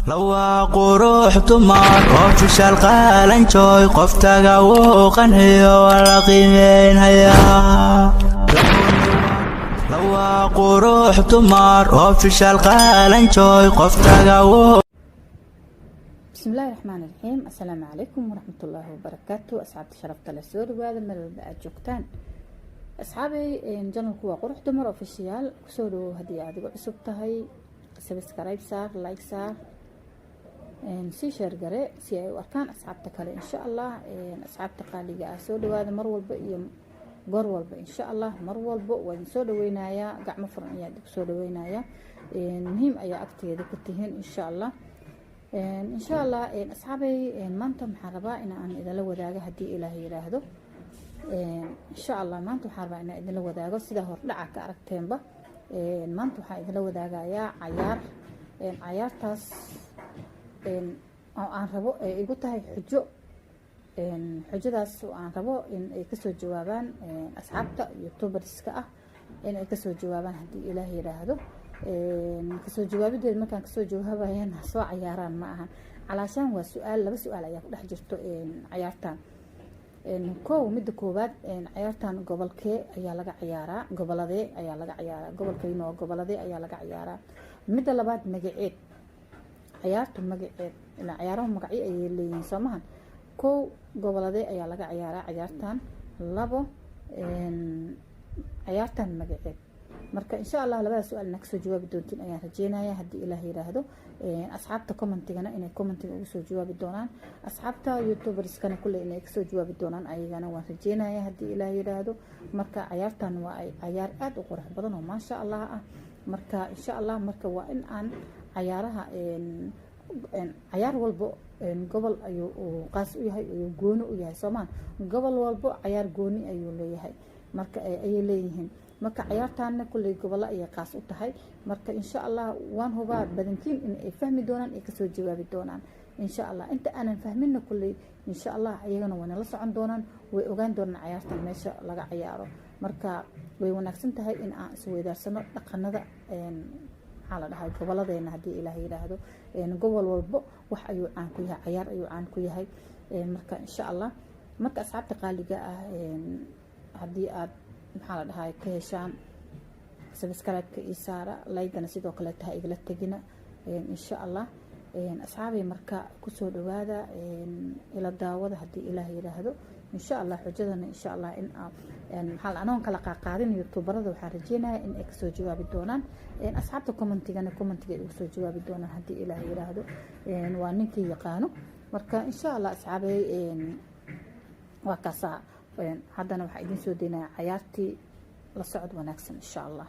Lawaa qurux dumar oo fishaal qaalanjooy, qoftaga wuu qanciyo, waa la qiimeynhayaa. Lawaa qurux dumar oo fishaal qaalanjooy, qoftaga wuu Bismillahi raxmaan raxiim. Assalaamu calaykum waraxmatullaahi wabarakaatu. Asxaabta sharafta leh, soo dhawaada meel walba aada joogtaan. Asxaabay, channelku waa Qurux Dumar Official. Kusoo dhawow haddii aad igu cusub tahay. Subscribe saar, like saar, sii share garee si ay u arkaan asxaabta kale, insha Allah. Asxaabta qaaliga ah, soo dhawaada mar walba iyo goor walba, insha Allah. Mar walba waa idin soo dhaweynayaa, gacmo furan ayaa idinku soo dhaweynayaa. Muhiim ayaa agteeda ku tihiin, insha Allah, insha Allah. Asxaabay, maanta waxaan rabaa in aan idinla wadaago, haddii Ilaah yiraahdo, insha Allah. Maanta waxaan rabaa inaan idinla wadaago, sida hordhaca ka aragteenba, maanta waxaan idinla wadaagayaa cayaar. Cayaartaas oo aan rabo ay igu tahay xujo. Xujadaas oo aan rabo in ay kasoo jawaabaan asxaabta youtuberska ah, in ay kasoo jawaabaan, haddii Ilaah yiraahdo. Kasoo jawaabideed, markaan kasoo jawaabayana, soo cayaaraan ma ahan calaashaan. Waa su-aal, laba su-aal ayaa ku dhex jirto cayaartan. Kow, midda koowaad, cayaartan gobolkee ayaa laga ciyaaraa? Goboladee ayaa laga ciyaaraa? Gobolkayma waa goboladee ayaa laga ciyaaraa? Midda labaad, magaceed cayaartu, magaceed. Ilaa ciyaarahu magacyo ayay leeyihiin, soo mahan? Kow, goboladee ayaa laga ciyaaraa cayaartan? Labo, cayaartan magaceed. Marka, insha Allah, labada su-aal inaa kasoo jawaabi doontiin ayaan rajeynaya, haddii Ilaah yiraahdo. Asxaabta commentigana inay commentiga ugu soo jawaabi doonaan, asxaabta youtuberskana kulle inay kasoo jawaabi doonaan ayagana waan rajeynaya, haddii Ilaah yiraahdo. Marka cayaartan waa ay cayaar aada u qurux badan oo maasha Allah ah. Marka, insha Allah, marka waa in aan cayaaraha, cayaar walbo gobol ayuu qaas u yahay, ayuu gooni u yahay, soomaan? Gobol walbo cayaar gooni ayuu leeyahay, marka ayay leeyihiin. Marka cayaartaana kulley gobollo ayay qaas u tahay. Marka, insha Allah, waan hubaa badankiin in ay fahmi doonaan, ay kasoo jawaabi doonaan, insha Allah. Inta aanan fahminna kulley, insha Allah, iyagana way nala socon doonaan, way ogaan doonaan cayaartan meesha laga cayaaro. Marka way wanaagsan tahay in aan isweydaarsano dhaqanada, maxaa la dhahay, goboladeena, haddii Ilaah yidhaahdo. Gobol walbo wax ayuu caan ku yahay, cayaar ayuu caan ku yahay. Marka, insha Allah, marka asxaabta qaaliga ah, haddii aad, maxaa la dhahay, ka heshaan, subscribe-ka ii saara, like-gana sidoo kaleeta ha igala tegina, insha Allah. Asxaabay, marka kusoo dhawaada, ila daawada, haddii Ilaah yidhaahdo, insha Allah. Xujadana, insha Allah, in maxaa anoon kala qaaqaadin youtuberada, waxaan rajeynaya in ay kasoo jawaabi doonaan. Asxaabta commentigana commentiga ay ugu soo jawaabi doonaan, haddii Ilaah yidhaahdo, waa ninkii yaqaano. Marka, insha Allah, asxaabay, waa kaasaa. Haddana waxaa idiin soo daynaya cayaartii. La socod wanaagsan, insha Allah.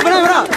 Come on, come on.